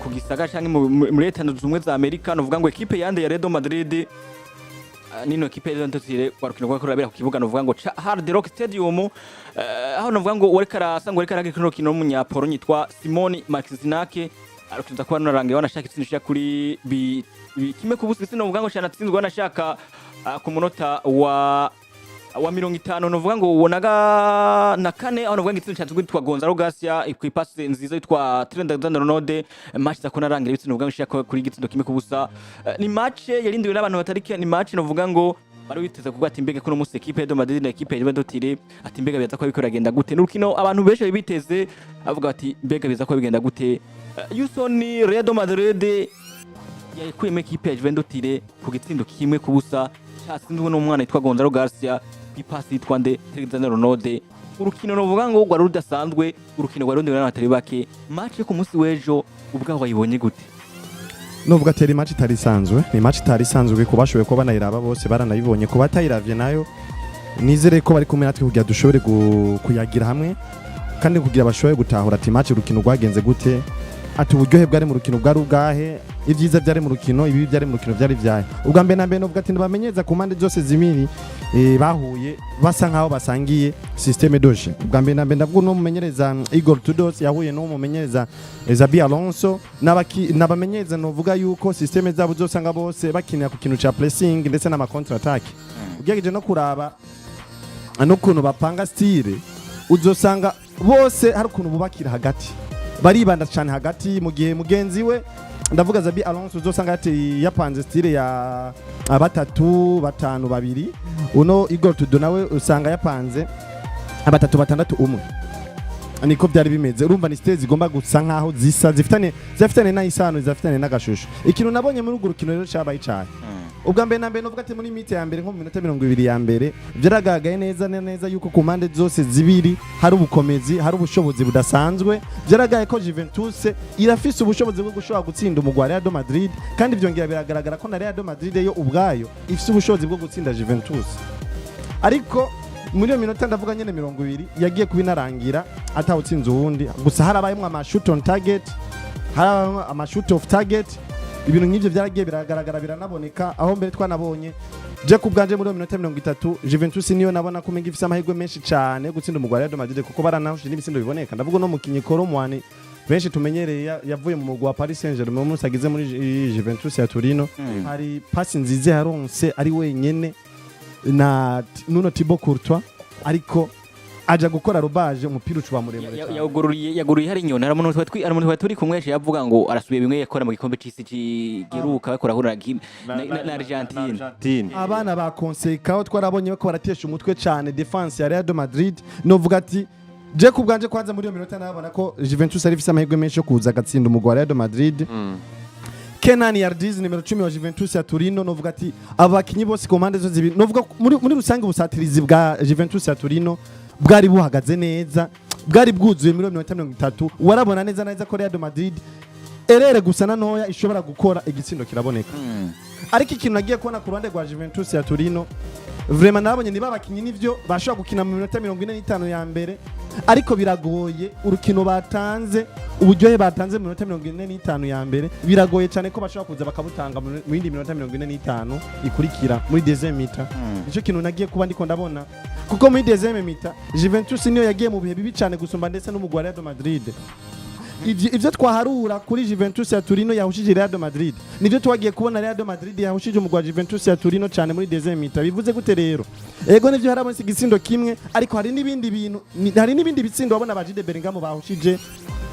Ku gisagara canke muri Leta Zunze Ubumwe za Amerika, novuga ngo ekipe yande ya Real Madrid nino ekipe ya Juventus kwa rukino rwako rurabera ku kibuga novuga ngo ca Hard Rock Stadium, aho novuga ngo wariko arasa ngo ariko aragira kino rukino w'umunyapolonye yitwa Simon Marciniak, arukinza kuba narangiye wanashaka itsinda ishika kuri 1-0, novuga ngo canatsinzwe wanashaka ku munota wa 50, novuga ngo wonaga na kane, aho novuga ngo itsinda cyatsinzwe yitwa Gonzalo Garcia ku ipasi nziza yitwa Trent Alexander-Arnold. Match za kona rangira ibitsinda novuga ngo ishaka kuri igitsindo 1-0. Ni match yarindiwe n'abantu batari, ni match novuga ngo bari witeze kuvuga ati mbega kuno musi ekipe ya Madrid na ekipe ya Juventus, ati mbega biza ko bikora genda gute? N'urukino abantu benshi bari biteze, avuga ati mbega biza ko bigenda gute? Yusoni, Real Madrid yakuyemo ekipe ya Juventus ku gitsindo 1-0 cyatsinzwe n'umwana yitwa Gonzalo Garcia ku ipasi yitwa nde? Alexander-Arnold. Urukino novuga ngo rwari rudasanzwe, urukino rwari rundiwe n'abantu batari bake. Match yo ku munsi w'ejo ubwaho wayibonye gute? Nuvuga ati yari match itari isanzwe, ni match itari isanzwe ku bashoboye kuba banayiraba bose baranayibonye, ku batayiravye nayo nizere ko bari kumwe natwe kugira dushobore kuyagira hamwe kandi kugira bashobore gutahura ati match, urukino rwagenze gute, ati uburyohe bwari mu rukino bwari ubwahe, ibyiza byari mu rukino, ibibi byari mu rukino byari vyahe. Ubwa mbere na mbere novuga ati ntibamenyereza ku mpande zose zibiri bahuye basa nkaho basangiye système de jeu. Ubwa mbere na mbere ndavuga uno mumenyereza Igor Tudor yahuye n'uwo mumenyereza Xabi Alonso, n'abamenyereza novuga yuko système zabo zosanga bose bakinira ku kintu ca pressing ndetse n'ama contre attaque. Ugerageje no kuraba n'ukuntu bapanga style, uzosanga bose hari ukuntu bubakira hagati, baribanda cyane hagati, mu gihe mugenzi we, ndavuga Xabi Alonso, uzosanga ati yapanze style ya 3-5-2, uno Igor Tudor nawe usanga yapanze 3-6-1. Niko byari bimeze. Urumva ni style zigomba gusa nkaho zisa, zifitane n'isano, zifitane n'agashusho. Ikintu nabonye muri urwo rukino rero cyabaye cyane, ubwa mbere na mbere novuga ati muri mi-temps ya mbere, nko mu minota 20 ya mbere, byaragaragaye neza na neza yuko ku mpande zose zibiri hari ubukomezi, hari ubushobozi budasanzwe. Byaragaragaye ko Juventus irafise ubushobozi bwo gushobora gutsinda umugwi wa Real Madrid, kandi byongera biragaragara ko na Real Madrid yo ubwayo ifise ubushobozi bwo gutsinda Juventus. Ariko muri iyo minota, ndavuga nyene 20, yagiye kuba inarangira atawutsinze uwundi. Gusa harabayemwo ama shoot on target, harabayemwo ama shoot off target, ibintu nk'ivyo byaragiye biragaragara, biranaboneka. Aho mbere twanabonye, je ku bwanje, muri iyo minota 30 Juventus niyo nabona ko umenga ifise amahirwe menshi cane yo gutsinda umugwi wa Real Madrid, kuko baranahushije n'ibitsindo biboneka. Ndavuga no mukinyi Kolo Muani benshi tumenyereye yavuye mu mugwi wa Paris Saint-Germain, umunsi ageze muri Juventus ya Torino, hari pasi nziza yaronse ari wenyene na nuno Thibaut Courtois, ariko aja gukora rubaje, umupira ucuba muremure cyane. Yagururiye hari inyoni. Hari umuntu twari turi kumwe yavuga ngo arasubiye bimwe yakora mu gikombe c'isi giheruka, bakora ahura na Argentine. Argentine. Abana ba Conceição twarabonye ko baratesha umutwe cyane défense ya Real Madrid. Novuga ati je ku bwanje, kwanza muri iyo minota nabona ko Juventus ari ifise amahirwe menshi yo kuza agatsinda umugwi wa Real Madrid. Kenan Yildiz, nimero 10 wa Juventus ya Torino, novuga ati abakinyi bose ku mpande zose zibiri, novuga muri rusange ubusatirizi bwa Juventus ya Torino bwari buhagaze neza, bwari bwuzuye. Muri iyo minota 30 warabona neza neza ko Real Madrid erere gusa na ntoya ishobora gukora igitsindo kiraboneka. Ariko ikintu nagiye kubona ku ruhande rwa Juventus ya Torino, vraiment nabonye niba abakinyi nivyo bashobora gukina mu minota 45 ya mbere, ariko biragoye urukino batanze, uburyohe batanze mu minota 45 ya mbere, biragoye cyane ko bashobora kuza bakabutanga mu yindi minota 45 ikurikira, muri deuxième mi-temps. Nicyo kintu nagiye kuba ndiko ndabona, kuko muri deuxième mi-temps Juventus niyo yagiye mu bihe bibi cyane gusumba ndetse n'umugwi wa Real Madrid. Ivyo twaharura kuri Juventus ya Torino yahushije Real Madrid, nivyo twagiye kubona Real Madrid yahushije umugwi wa Juventus ya Torino cyane muri deuxième mi-temps. Bivuze gute rero? Ego nivyo harabonetse igitsindo kimwe, ariko hari n'ibindi bintu, hari n'ibindi bitsindo wabona ba Jude Bellingham bahushije,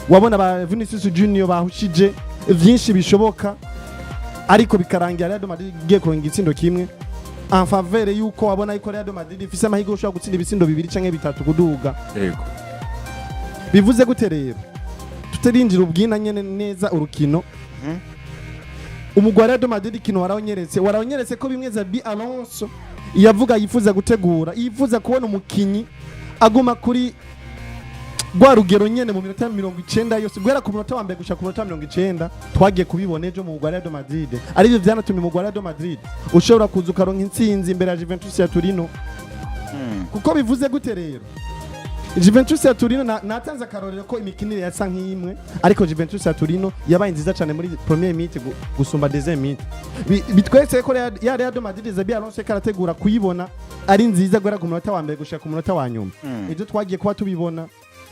wabona ba Vinicius Junior bahushije vyinshi bishoboka, ariko bikarangira Real Madrid igiye kuronka igitsindo kimwe en faveur yuko wabona yuko Real Madrid ifise amahirwe yo gushobora gutsinda ibitsindo bibiri canke bitatu kuduga. Bivuze gute rero? Tutarinjira ubwina nyene neza urukino, umugwi wa Real Madrid ikintu warawunyeretse ko bimwe Xabi Alonso yavuga yifuza gutegura, yifuza kubona umukinyi aguma kuri rwa rugero nyene mu minota 90 yose, guhera ku munota wa mbere gushika ku munota wa 90. Twagiye kubibona ejo mu mugwi wa Real Madrid, arivyo vyanatumye umugwi wa Real Madrid ushobora kuza ukaronka intsinzi imbere ya Juventus ya Torino. Kuko bivuze gute rero? Juventus ya Torino natanze akarorero ko imikinire yasa nk'imwe, ariko Juventus ya Torino yabaye nziza cyane muri première mi-temps gusumba deuxième mi-temps. Bitweretse ko ya Real de Madrid Xabi Alonso yariko arategura kuyibona ari nziza guhera ku munota wa mbere gushika ku munota wa nyuma. Ibyo twagiye kuba tubibona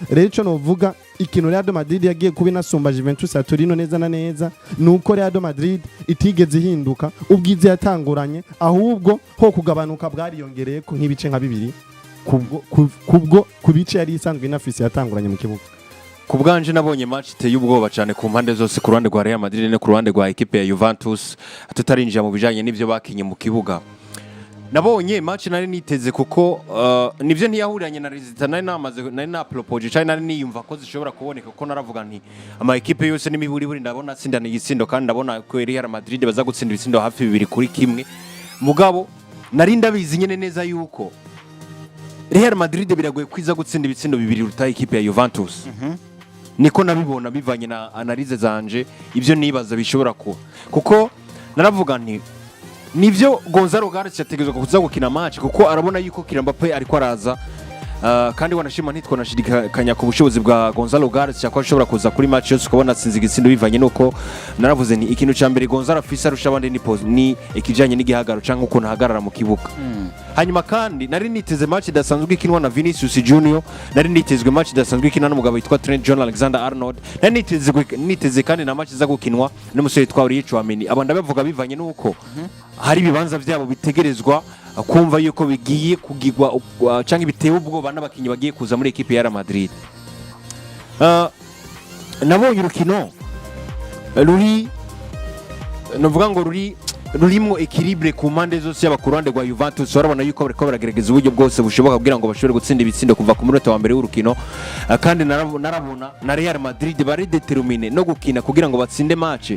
rero, ico novuga, ikintu Real de Madrid yagiye kuba inasumba Juventus ya Torino neza na neza nuko Real de Madrid itigeze ihinduka ubwiza yatanguranye, ahubwo ho kugabanuka bwariyongereye ko nk'ibice nka bibiri kubwo ku bice yari isanzwe inafise yatanguranye mu kibuga. Ku bwanje nabonye match iteye ubwoba cyane ku mpande zose, ku ruhande rwa Real Madrid no ku ruhande rwa ekipe ya Juventus. Tutarinjira mu bijanye n'ivyo bakinye mu kibuga, nabonye match nari niteze kuko nivyo ntiyahuriranye na résultat nari namaze, nari napropoje cyane, nari niyumva ko zishobora kuboneka, kuko naravuga nti ama ekipe yose n'imiburiburi ndabona atsindana igitsindo, kandi ndabona ko Real Madrid baza gutsinda ibitsindo hafi 2-1. Mugabo nari ndabizi nyene neza yuko Real Madrid biragoye kwiza gutsinda ibitsindo bibiri ruta ekipe ya Juventus. Niko nabibona bivanye na analyse zanje, ibyo nibaza bishobora kuba, kuko naravuga nti nivyo Gonzalo Garcia yategerezwa kuza gukina match, kuko arabona yuko Kylian Mbappe ariko araza. Kandi wanashima ntitwanashidikanya ku bushobozi bwa Gonzalo Garcia ko ashobora kuza kuri match yose ukabona atsinze igitsindo, bivanye nuko naravuze nti ikintu ca mbere Gonzalo afise arusha abandi ni ikijanye n'igihagaro canke ukuntu ahagarara mu kibuga. Hanyuma kandi nari niteze match idasanzwe ikinwa na Vinicius Junior, nari nitezwe match idasanzwe ikinwa n'umugabo witwa Trent John Alexander Arnold, nari niteze kandi na match iza gukinwa n'umusore witwa Aurelien Tchouameni. Abo ndabavuga bivanye nuko hari ibibanza byabo bitegerezwa kumva yuko bigiye kugigwa canke bitewe ubwoba n'abakinyi bagiye kuza muri ekipe ya Real Madrid. Nabonye urukino ruri, novuga ngo rurimwo équilibre ku mpande zose, yaba ku ruhande rwa Juventus urabona yuko bariko baragerageza uburyo bwose bushoboka kugira ngo bashobore gutsinda ibitsindo kuva ku munota wa mbere w'urukino. Kandi narabona na Real Madrid bari déterminé no gukina kugira ngo batsinde match.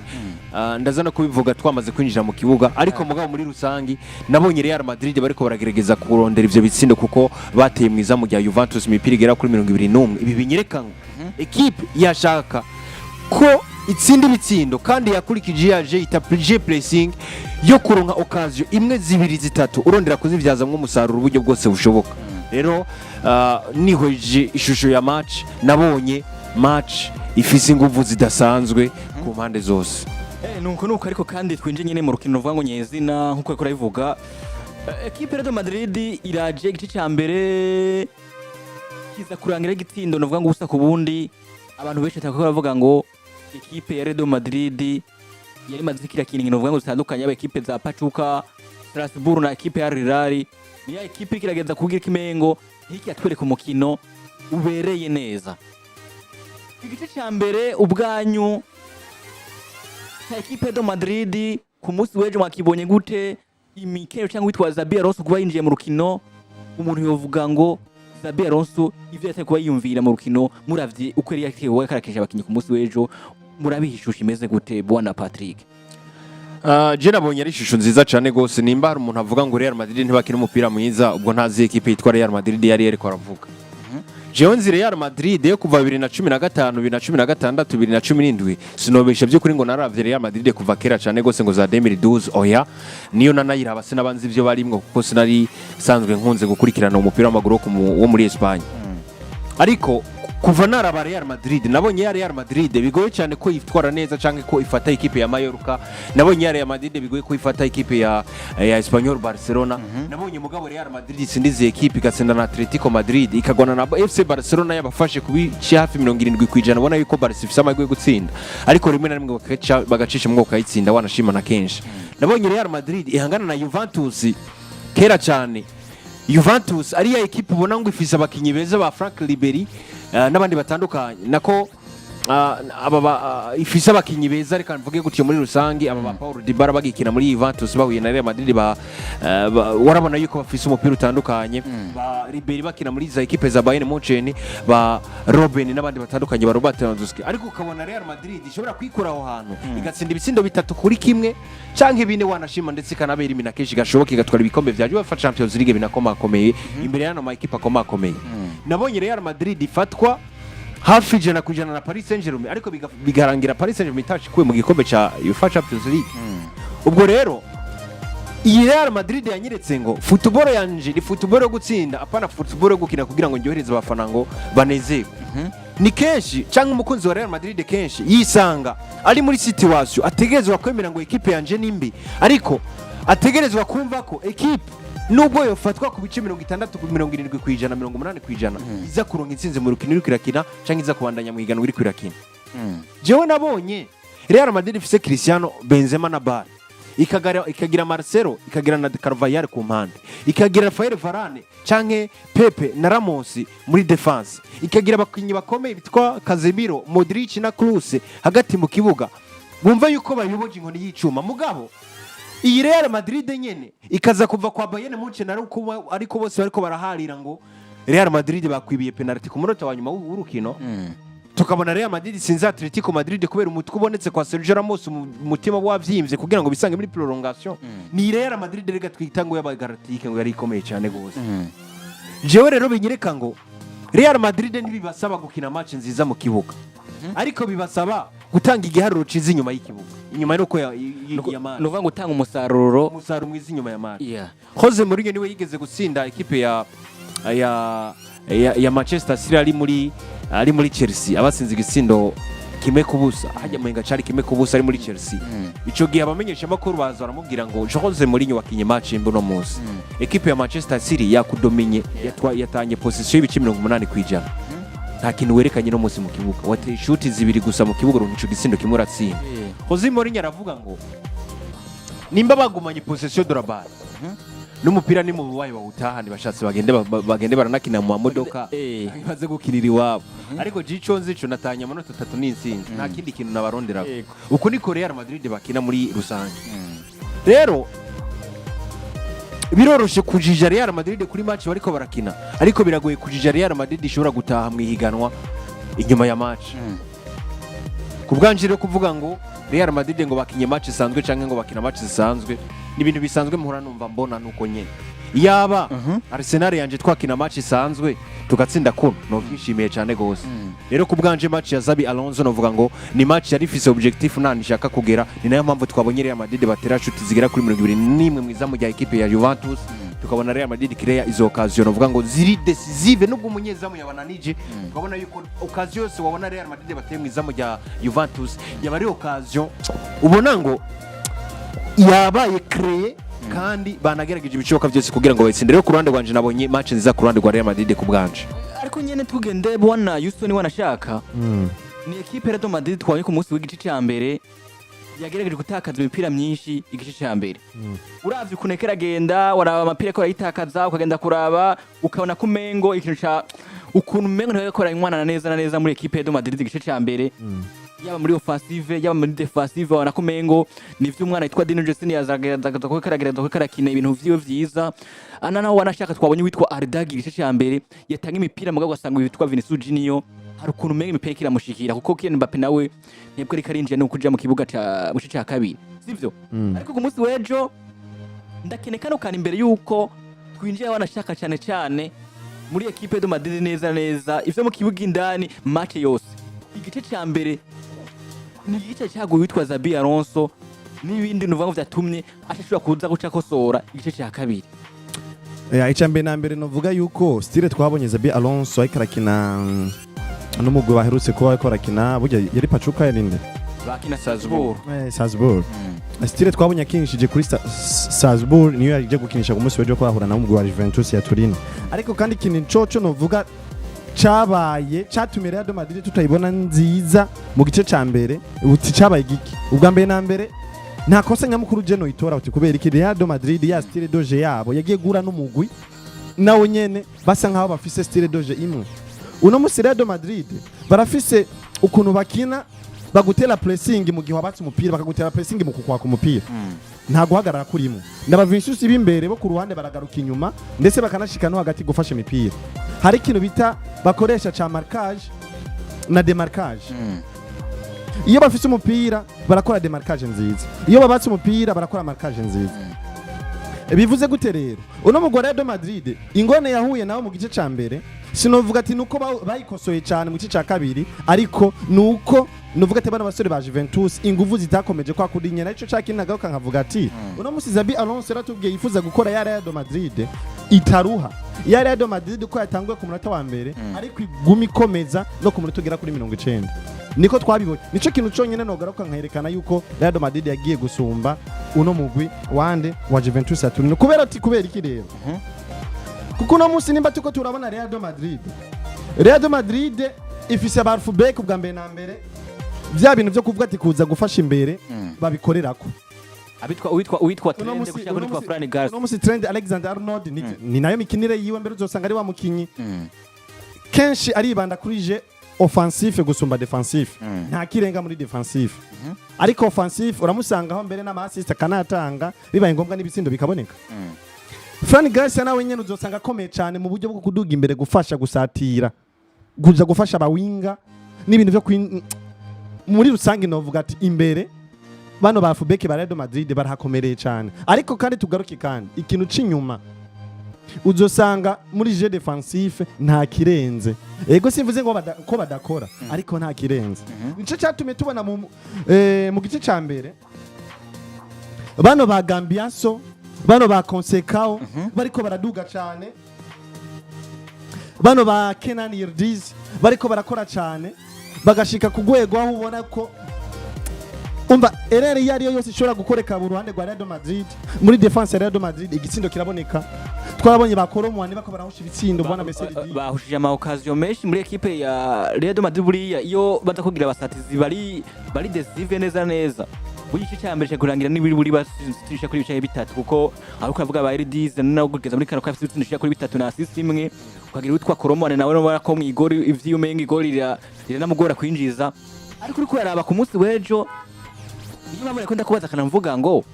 Ndaza no kubivuga twamaze kwinjira mu kibuga, ariko mugabo muri rusangi nabonye Real Madrid bariko baragerageza kurondera ivyo bitsindo, kuko bateye mwiza mu gihe Juventus imipira igera kuri 21. Ibi binyereka ngo ekipe yashaka ko itsinda ibitsindo kandi yakurikije yaje ita jeu pressing yo kuronka occasion imwe, zibiri, zitatu, urondera kuzivyazamwo umusaruro uburyo bwose bushoboka. Rero nihweje ishusho ya match, nabonye match ifise inguvu zidasanzwe ku mpande zose. Nuko ariko kandi twinjiye nyine mu rukino ruvuga ngo nyezina nkuko yariko arabivuga. Ekipe Real Madrid iraje, igice cya mbere kiza kurangira igitsindo novuga ngo 0-0. Abantu benshi batako baravuga ngo ekipe ya Real Madrid yari imaze ikirakina inkino novuga ngo zitandukanye, yaba ekipe za Pachuca, Strasbourg na ekipe ya Al Hilal, ni ya ekipe iriko irageza kugira ikimengo ntikiyatwereka umukino ubereye neza. Igice cya mbere ubwanyu cya ekipe de Madrid ku munsi w'ejo mwakibonye gute? Imikino cyangwa witwa Xabi Alonso kuba yinjiye mu rukino, umuntu yovuga ngo Xabi Alonso ivyo yatari kuba yiyumvira mu rukino, muravye uko yari yatewe akarakesha abakinyi ku munsi w'ejo, murabiha ishusho imeze gute, bwana Patrick? Je nabonye ari ishusho nziza cyane gose. Nimba hari umuntu avuga ngo Real Madrid ntibakina umupira mwiza, ubwo ntazi ekipe yitwa Real Madrid yari yariko aravuga. Jewe nzi Real Madrid yo kuva 2015, 2016, 2017. Sinobesha by'ukuri ngo naravye Real Madrid kuva kera cyane gose ngo za 2012, oya, niyo nanayiraba sinabanzi ivyo barimwo, kuko sinari sanzwe nkunze gukurikirana umupira w'amaguru wo muri Espagne. Ariko kuva naraba Real Madrid, nabonye ya Real Madrid bigoye cyane ko yitwara neza cyangwa ko ifata ikipe ya Mallorca, nabonye ya Real Madrid bigoye ko ifata ikipe ya Espanyol Barcelona. Nabonye mugabo Real Madrid itsinda izi ekipe, igatsinda na Atletico Madrid, ikagwana na FC Barcelona yabafashe kubice hafi 70%, ubona yuko Barca ifise amahirwe yo gutsinda, ariko rimwe na rimwe bagacisha mu bakayitsinda, wanashima na kenshi. Nabonye Real Madrid ihangana na Juventus kera cyane, Juventus ari ya ekipe ubona ngo ifise abakinyi beza ba Frank Ribery n'abandi batandukanye, nako aba ifise abakinyi beza, reka mvuge gutyo muri rusange. Aba ba Paulo Dybala bagikina muri Juventus bahuye na Real Madrid warabona yuko bafise umupira utandukanye. Ba Ribery bakina muri za ekipe za Bayern Munchen, ba Robben n'abandi batandukanye, ba Robert Lewandowski, ariko ukabona Real Madrid ishobora kwikura aho hantu igatsinda ibitsindo 3-1 canke 4, wanashima ndetse ikanabera imina kenshi gashoboka, igatwara ibikombe vya UEFA Champions League binakomakomeye imbere y'ano ma ekipe akomakomeye. Nabonye Real Madrid ifatwa hafi 100% na Paris Saint-Germain, ariko bigarangira Paris Saint-Germain itashikuwe mu gikombe ca UEFA Champions League. Ubwo rero Iyi Real Madrid yanyeretse ngo football yanje ni football yo gutsinda, apana football yo gukina kugira ngo ndyohereze abafana ngo banezerwe. Ni kenshi cyangwa umukunzi wa Real Madrid kenshi yisanga ari muri situation ategerezwa kwemera ngo ekipe yanje ni mbi, ariko ategerezwa kumva ko ekipe nubwo yofatwa ku bice 60 ku 70%, 80%, iza kuronka intsinzi mu rukino iriko irakina cyangwa iza kubandanya mu higanwa iriko irakina. Jewe nabonye Real Madrid ifise Cristiano, Benzema na Bale, ikagira Marcelo, ikagira na Carvajal ku mpande, ikagira Rafael Varane canke Pepe na Ramos muri defense, ikagira abakinyi bakomeye bitwa Casemiro, Modric na Kroos hagati mu kibuga, bumva yuko bayoboje inkoni y'icuma. Mugabo iyi Real Madrid nyene ikaza kuva kwa Bayern Munich ariko bose bariko baraharira ngo Real Madrid bakwibiye penalty ku munota wa nyuma w'urukino. Tukabona Real Madrid sinzi Atletico Madrid kubera umutwe ubonetse kwa Sergio Ramos, umutima wavyimbye kugira ngo bisange muri prolongation. Ni Real Madrid rega twita ngo y'abagalactique, ngo yari ikomeye cyane gose. Jewe rero binyereka ngo Real Madrid ntibibasaba gukina match nziza mu kibuga, ariko bibasaba gutanga igiharuro ciza inyuma y'ikibuga, inyuma y'uko ya match. Ni ukuvuga ngo utanga umusaruro. Umusaruro mwiza inyuma ya match. Jose Mourinho niwe yigeze gutsinda ekipe ya Manchester City ari muri Chelsea, abatsinze igitsindo 1-0, hajya muhinga cari 1-0 ari muri Chelsea. Ico gihe abamenyesha makuru baza baramubwira ngo Jose Mourinho wakinye match mbi uno munsi, ekipe ya Manchester City yakudominye, yatanye possession y'ibice 80%, nta kintu werekanye no munsi mu kibuga, wateye shuti zibiri gusa mu kibuga, uronka ico gitsindo kimwe uratsinda. Jose Mourinho aravuga ngo nimba bagumanye possession de la balle n'umupira ni mu wayo bawutahane, bashatse bagende bagende baranakina mu mamodoka baze gukinira iwabo, ariko jico nzi ico natanye amanota atatu n'intsinzi, nta kindi kintu nabarondera. Uko niko Real Madrid bakina muri rusange. Rero biroroshe kujija Real Madrid kuri match bariko barakina, ariko biragoye kujija Real Madrid ishobora gutaha mu ihiganwa inyuma ya match. Ku bwanje rero, kuvuga ngo Real Madrid ngo bakinye match isanzwe canke ngo bakina match zisanzwe, ni ibintu bisanzwe muhora numva mbona nuko nyene. Yaba Arsenal yanje twakina match isanzwe tugatsinda kuno, novyishimiye cyane gose. Rero ku bwanje, match ya Xabi Alonso novuga ngo ni match yari ifise objectif nani ishaka kugera. Ni nayo mpamvu twabonye Real Madrid batera shuti zigera kuri 21 mu izamu rya ekipe ya Juventus, tukabona Real Madrid kireya izo occasion novuga ngo ziri décisive nubwo umunyezamu yabananije. Tukabona yuko occasion yose wabona Real Madrid bateye mu izamu rya Juventus yaba ari occasion ubona ngo yabaye créée, kandi banagerageje ibishoboka byose kugira ngo bayitsinde. Rero ku ruhande rwanje nabonye match nziza ku ruhande rwa Real Madrid ku bwanje. Ariko nyene tugende bwana Houston, wanashaka ni ekipe Real Madrid twabonye ku munsi w'igice ca mbere yagerageje gutakaza imipira myinshi igice ca mbere. Uravye ukuntu yariko aragenda, waraba amapira ko arayitakaza, ukagenda kuraba ukabona ko umengo ikintu ca ukuntu umengo ntibariko baranywanana neza na neza muri ekipe ya Madrid igice ca mbere, yaba muri offensive, yaba muri defensive, wabona ko umengo nivyo umwana yitwa Dino Jason yazagerageza ko karagerageza ko karakina ibintu vyiwe vyiza. Ana naho wanashaka twabonye witwa Arda igice ca mbere yatanga imipira, mugabo ugasanga witwa Vinicius Junior hari ukuntu umenga imipira kiramushikira, kuko Kylian Mbappe nawe ntibwo ariko arinjira no kuja mu kibuga ca mu gice ca kabiri, sivyo? Ariko ku munsi w'ejo ndakene kano kantu imbere yuko twinjira wanashaka cyane cyane muri ekipe de Madrid neza neza ivyo mu kibuga indani, match yose igice ca mbere ni igice cyaguye witwa Xabi Alonso n'ibindi nuvuga ngo vyatumye ashobora kuza guca akosora igice ca kabiri. Ya, icya mbere na mbere novuga yuko style twabonye Xabi Alonso ariko arakina n'umugwi baherutse kuba ariko arakina, burya yari Pachuca, yarinde? Bakina Salzburg. Salzburg. Style twabonye akinishije kuri Salzburg niyo yaje gukinisha ku munsi w'ejo ko bahura na mugwi wa Juventus ya Torino. Ariko kandi ikintu coco novuga cabaye catumye Real Madrid tutayibona nziza mu gice ca mbere, uti cabaye giki? Ubwa mbere na mbere, nta kosa nyamukuru je noyitora, uti kubera iki? Real Madrid ya style de jeu yabo yagiye gura n'umugwi nawo nyene basa nkaho bafise style de jeu imwe. Uno musi Real Madrid barafise ukuntu bakina bagutera pressing mu gihe wabatse umupira, bakagutera pressing mu kukwaka umupira, nta guhagarara kurimo. Ndaba Vinicius b'imbere bo ku ruhande baragaruka inyuma, ndetse bakanashika no hagati gufasha imipira. Hari ikintu bita bakoresha ca marquage na démarquage. Iyo bafise umupira barakora démarquage nziza, iyo babatse umupira barakora marquage nziza. Bivuze gute rero? Uno mugore Real Madrid ingone yahuye nawe mu gice ca mbere, sinovuga ati nuko bayikosoye cyane mu gice ca kabiri, ariko nuko Nuvuga ati bano basore ba Juventus inguvu zitakomeje kwa kundi nyene. Ico cakindi nagaruka nkavuga ati uno musi Xabi Alonso yaratubwiye yifuza gukora ya Real Madrid itaruha, ya Real Madrid ko yatanguye ku munota wa mbere ariko iguma ikomeza no ku munota ugera kuri 90. Niko twabibonye. Nico kintu conyene nogaruka nkerekana yuko Real Madrid yagiye gusumba uno mugwi wande wa Juventus ya Torino. Kubera ati kubera iki rero? Kuko uno munsi nimba tuko turabona Real Madrid, Real Madrid ifise ba fullback ubwa mbere na mbere, vya bintu vyo kuvuga ati kuza gufasha imbere babikorerako. Abitwa uwitwa Uno Trent gushaka uno witwa Fran Garcia. Uno musi Trent Alexander Arnold ni nayo mikinire yiwe. Mbere uzosanga ari wa mukinyi kenshi aribanda kuri jeu offensif gusumba défensif. Nta kirenga muri défensif, ariko offensif uramusangaho, mbere n'ama assist akanatanga, bibaye ngombwa n'ibitsindo bikaboneka. Fran Garcia nawe nyene uzosanga akomeye cyane mu buryo bwo kuduga imbere, gufasha gusatira, kuza gufasha abawinga n'ibintu byo muri rusange novuga ati imbere bano ba fullback ba Real Madrid barahakomereye cyane. Ariko kandi tugaruke kandi ikintu c'inyuma, uzosanga muri jeu défensif nta kirenze. Ego, simvuze ngo ko badakora, ariko nta kirenze. Nico cyatumye tubona mu gice ca mbere bano ba Cambiaso, bano ba Conceição bariko baraduga cyane, bano ba Kenan Yildiz bariko barakora cyane, bagashika ku rwego aho ubona ko umva erreur iyo ariyo yose ishobora gukoreka mu ruhande rwa Real Madrid, muri défense ya Real Madrid, igitsindo kiraboneka. Twarabonye ba Kolo Muani bako barahusha ibitsindo, bwana Messi. Bahushije ama occasion menshi muri ekipe ya Real Madrid. Buriya iyo baza kugira abasatizi bari décisif neza neza, buri gice cya mbere cyo kurangira n'ibiri buri basisha kuri bicaye bitatu, kuko aho kuvuga ba Yildiz nawe kugeza muri kano kafite ibitsindo kuri bitatu na assist imwe, ukagira witwa Kolo Muani nawe urabona ko mu igori ivyo umenga igori riranamugora kwinjiza. Ariko uriko uraraba ku munsi w'ejo, niyo mpamvu nakunda kubaza akanamvuga ngo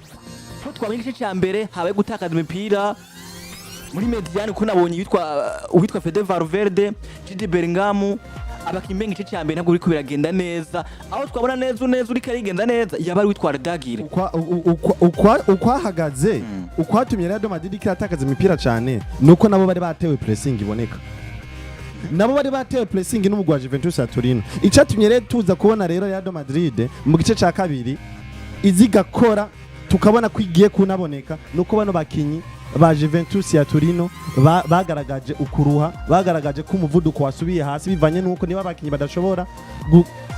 ko twabonye igice cya mbere habaye gutakaza imipira muri médiane, ko nabonye uwitwa Fede Valverde, Jude Bellingham, abakinnyi benshi igice cya mbere ntabwo biriko biragenda neza. Aho twabona neza neza uriko arigenda neza yaba ari witwa Redagire. Ukwahagaze ukwatumye Real Madrid kiratakaza imipira cyane nuko nabo bari batewe pressing iboneka, nabo bari batewe pressing n'umugwi wa Juventus ya Torino. Icatumye rero tuza kubona rero Real Madrid mu gice ca kabiri izigakora, tukabona ko igiye kunaboneka, nuko bano bakinyi ba Juventus ya Torino bagaragaje ukuruha, bagaragaje ko umuvuduko wasubiye hasi, bivanye nuko niba abakinyi badashobora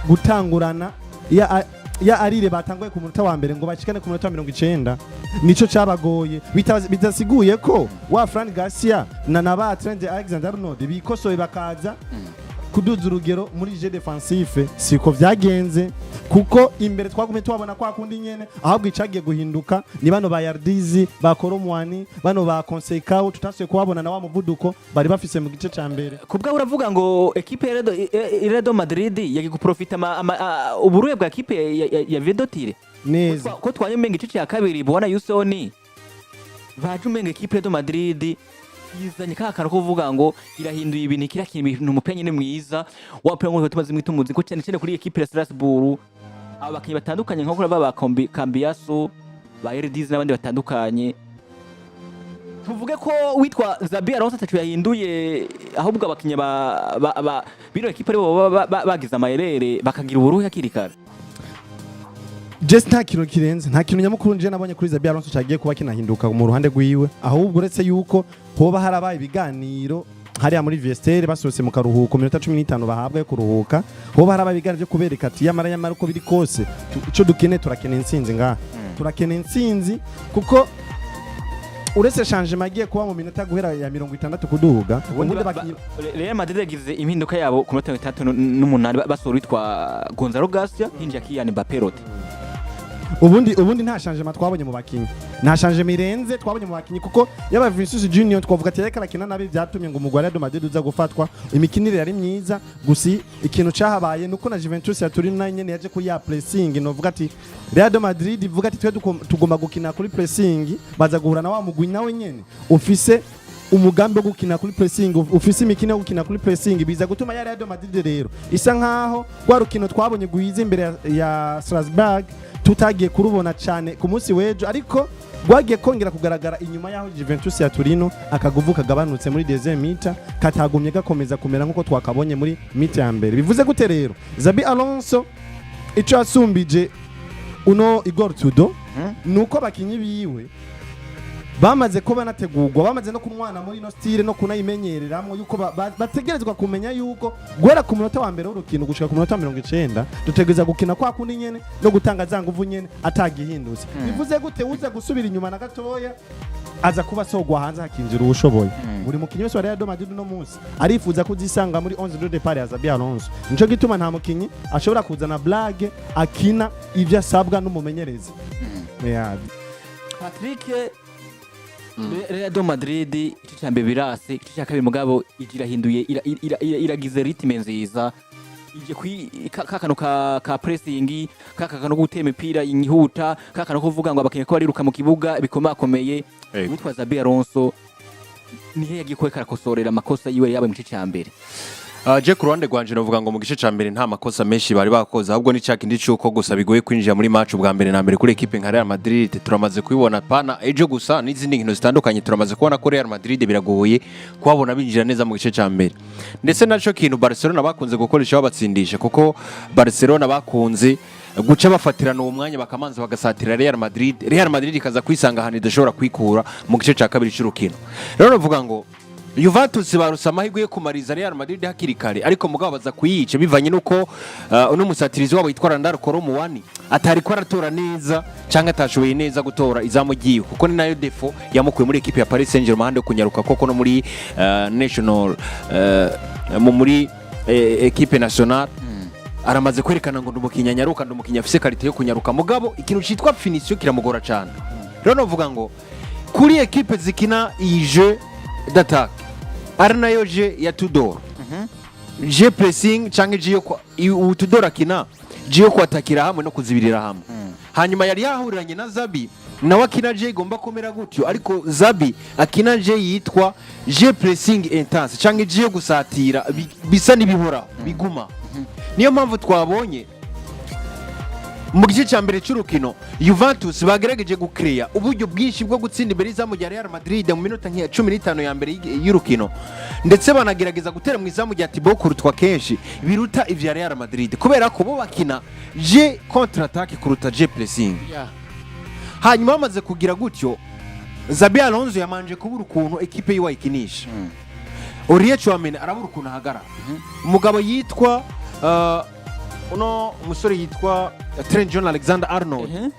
gutangurana ya arire batanguye ku munota wa mbere ngo bashikane ku munota wa 90. Nico cabagoye. Bidasiguye ko wa Fran Garcia na ba Trent Alexander Arnold bikosoye bakaza kuduza urugero muri jeu défensif. Siko vyagenze, kuko imbere twagumye tubabona kwa kundi nyene. Ahubwo icagiye guhinduka ni bano ba Yildiz, ba Kolo Muani, bano ba Conceição tutasuye kubabona na wa muvuduko bari bafise mu gice ca mbere. Kubwa uravuga ngo ekipe ya Real Madrid yagiye guprofita uburuhe bwa ekipe ya Vedotire Neza. Ko twanye umenga igice cya kabiri bubona Yusoni baje umenga ekipe ya Real Madrid izanye ka kantu ko kuvuga ngo irahinduye ibintu, kirakina ibintu, umupira nyine mwiza wa mupira nk'uko tumaze mwitumuzi ko cyane cyane kuri ekipe ya Strasbourg, aba bakinnyi batandukanye nko kuri ba Cambiaso, ba Yildiz n'abandi batandukanye. Tuvuge ko witwa Xabi Alonso atacu yahinduye, ahubwo abakinnyi ba bino ekipe aribo baba bagize amayerere bakagira uburuhe hakiri kare. Jesse, nta kintu kirenze, nta kintu nyamukuru nje nabonye kuri Xabi Alonso cagiye kuba kinahinduka mu ruhande rwiwe, ahubwo uretse yuko hoba harabaye ibiganiro hariya muri vestiaire basohotse mu karuhuko, minota 15 bahabwa yo kuruhuka, hoba harabaye ibiganiro byo kubereka ati yamara yamara uko biri kose ico dukeneye, turakeneye intsinzi ngaha, turakeneye intsinzi. Kuko uretse changement agiye kuba mu minota guhera ya 60 kuduga, ubundi abakinyi Real Madrid yagize impinduka yabo ku minota 68, basohora witwa Gonzalo Garcia, hinjira Kylian Mbappé Rote. Ubundi nta changement twabonye mu bakinyi, nta changement irenze twabonye mu bakinyi, kuko yaba Vinicius Junior twavuga ati yareka arakina nabi byatumye ngo umugwi wa Real Madrid uza gufatwa. Imikinire yari myiza, gusa ikintu cahabaye nuko na Juventus ya Turin nayo nyene yaje kuri ya pressing. Novuga ati Real Madrid ivuga ati twe tugomba gukina kuri pressing, baza guhura na wa mugwi nawe nyene ufise umugambi wo gukina kuri pressing, ufise imikino yo gukina kuri pressing, biza gutuma ya Real Madrid rero isa nkaho rwa rukino twabonye gwiza imbere ya Strasbourg tutagiye kurubona cyane ku munsi w'ejo, ariko rwagiye kongera kugaragara inyuma y'aho Juventus ya Torino akaguvu kagabanutse muri deuxième mi-temps, katagumye gakomeza kumera nk'uko twakabonye muri mi-temps ya mbere. Bivuze gute rero? Xabi Alonso Ico yasumbije uno Igor Tudor nuko abakinyi biwe bamaze ko banategurwa, bamaze no kumwana muri ino style no kunayimenyereramwo, yuko bategerezwa kumenya yuko guhera ku munota wa mbere w'urukino gushika ku munota wa 90 dutegereza gukina kwa kundi nyene no gutanga za nguvu nyene atagihindutse. Bivuze gute? Uza gusubira inyuma na gatoya aza kuba asogwa hanze, hakinjira uwushoboye. Buri mukinyi wese wa Real Madrid uno munsi arifuza kuzisanga muri 11 de départ ya Xabi Alonso. Nico gituma nta mukinyi ashobora kuzana blague, akina ivyo asabwa n'umumenyereza. Yeah. Patrick, Real Madrid igice cya mbere birase, igice cya kabiri mugabo ije irahinduye, iragize rythme nziza, ije kwi ka kantu ka pressing, ka kantu ko gutema imipira inyihuta, ka kantu ko kuvuga ngo abakinyi ko bariruka mu kibuga bikomakomeye. Witwa Xabi Alonso nihe yagiye ko karakosorera amakosa yiwe yabaye mu gice cya mbere? Je ku ruhande rwanje novuga ngo mu gice ca mbere nta makosa menshi bari bakoze, ahubwo ni cakindi cuko gusa bigoye kwinjira muri match ubwa mbere na mbere kuri equipe nka Real Madrid. Turamaze kubibona pana ejo gusa n'izindi nkino zitandukanye, turamaze kubona ko Real Madrid biragoye kuhabona binjira neza mu gice ca mbere. Ndetse naco kintu Barcelona bakunze gukoresha babatsindisha, kuko Barcelona bakunze guca bafatirana uwo mwanya, bakamanza bagasatira Real Madrid, Real Madrid ikaza kwisanga ahantu idashobora kwikura mu gice ca kabiri c'urukino. Rero novuga ngo Juventus baruse amahirwe yo kumariza Real Madrid hakiri kare, ariko mugabo baza kuyica bivanye nuko uno musatirizi wabo yitwa Randal Kolo Muani atari ko aratora neza cyangwa atashoboye neza gutora izamu ryiwe, kuko ni nayo défaut yamukuye muri equipe ya Paris Saint-Germain hande yo kunyaruka koko no muri national muri equipe nationale aramaze kwerekana ngo ndi umukinnyi anyaruka, ndi umukinnyi afise qualité yo kunyaruka, mugabo ikintu citwa finition kiramugora cyane. Rero novuga ngo kuri equipe zikina iyi jeu d'attaque, ari nayo jeu ya Tudor, jeu pressing canke jeu yo ubu Tudor akina jeu yo kwatakira hamwe no kuzibirira hamwe. Hanyuma yari yahuriranye na Xabi, nawe akina jeu igomba kumera gutyo, ariko Xabi akina jeu yitwa jeu pressing intense canke jeu yo gusatira bisa n'ibihoraho biguma. Niyo mpamvu twabonye mu gice cya mbere cy'urukino Juventus bagerageje gukereya uburyo bwinshi bwo gutsinda imbere y'izamu rya Real Madrid mu minota nk'iya 15 ya mbere y'urukino, ndetse banagerageza gutera mu izamu rya Thibaut Courtois kenshi biruta ivya Real Madrid, kubera ko bo bakina jeu contre attaque kuruta jeu pressing. Hanyuma bamaze kugira gutyo, Xabi Alonso yamanje kubura ukuntu ekipe yiwe ayikinisha. Aurelien Tchouameni arabura ukuntu ahagarara. Umugabo yitwa uno umusore yitwa Trent John Alexander Arnold,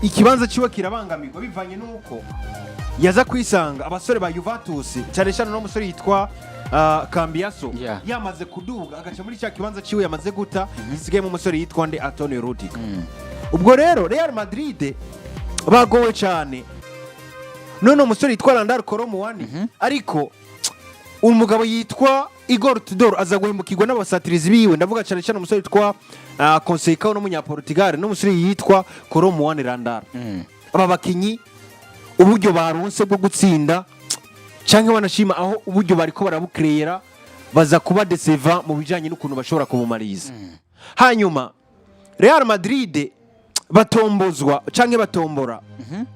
ikibanza ciwe kirabangamirwa bivanye n'uko yaza kwisanga abasore ba Juventus, cyane cyane uno musore yitwa Cambiaso, yamaze kuduga agaca muri cya kibanza ciwe yamaze guta gisigayemo umusore yitwa nde, Antonio Rudiger. Ubwo rero Real Madrid bagowe cyane none umusore yitwa Randal Kolo Muani, ariko umugabo yitwa Igor Tudor aza guhemukirwa n'abasatirizi biwe. Ndavuga cyane cyane umusore yitwa Conceição n'umunyaportugal n'umusore yitwa Kolo Muani Randal. Aba bakinyi uburyo baronse bwo gutsinda canke banashima aho uburyo bariko barabukrera, baza kuba décevants mu bijanye n'ukuntu bashobora kubumariza. Hanyuma Real Madrid batombozwa canke batombora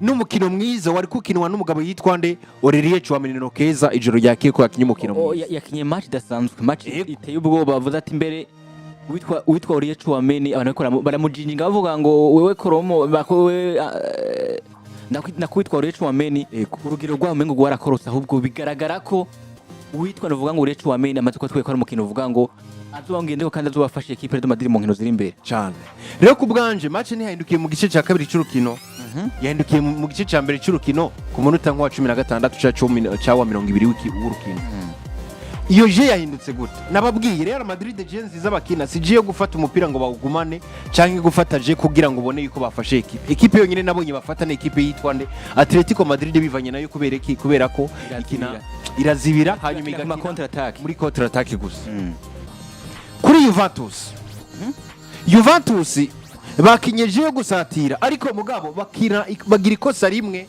n'umukino mwiza wari kukinwa n'umugabo yitwa nde, Aurelien Tchouameni Keza, ijoro ryakeye ko yakinye umukino Oh, mwiza. Yakinye match idasanzwe, match iteye ubwoba. Bavuze ati mbere witwa Aurelien Tchouameni abantu bariko baramujinjinga bavuga ngo wewe Koromo bako wewe nakwitwa Aurelien Tchouameni, urugero rwabo umengo rwarakorotse, ahubwo bigaragara ko uwitwa nuvuga ngo Aurelien Tchouameni amaze kuba ko ari umukino uvuga ngo azobongendeko kandi azobafasha equipe de Madrid mu nkino ziri imbere. Cyane. Rero ku bwanje match ntiyahindukiye mu gice cya kabiri cy'urukino, yahindukiye mu gice cya mbere cy'urukino ku munota nk'uwa 16 ca cumi cya wa 20 w'urukino. Iyo jeu yahindutse gute? Nababwiye Real Madrid jeu nziza bakina si jeu yo gufata umupira ngo bawugumane canke gufata jeu kugira ngo ubone yuko bafashe ekipe. Ekipe yonyine nabonye bafata ni ekipe yitwa nde, Atletico Madrid. Bivanye nayo kubera iki? Kubera ko ikina irazibira, hanyuma Igakina ku ma igakina contre attaque. muri contre attaque gusa. Kuri Juventus, Juventus bakinye jeu yo gusatira, ariko mugabo bakina bagira ikosa rimwe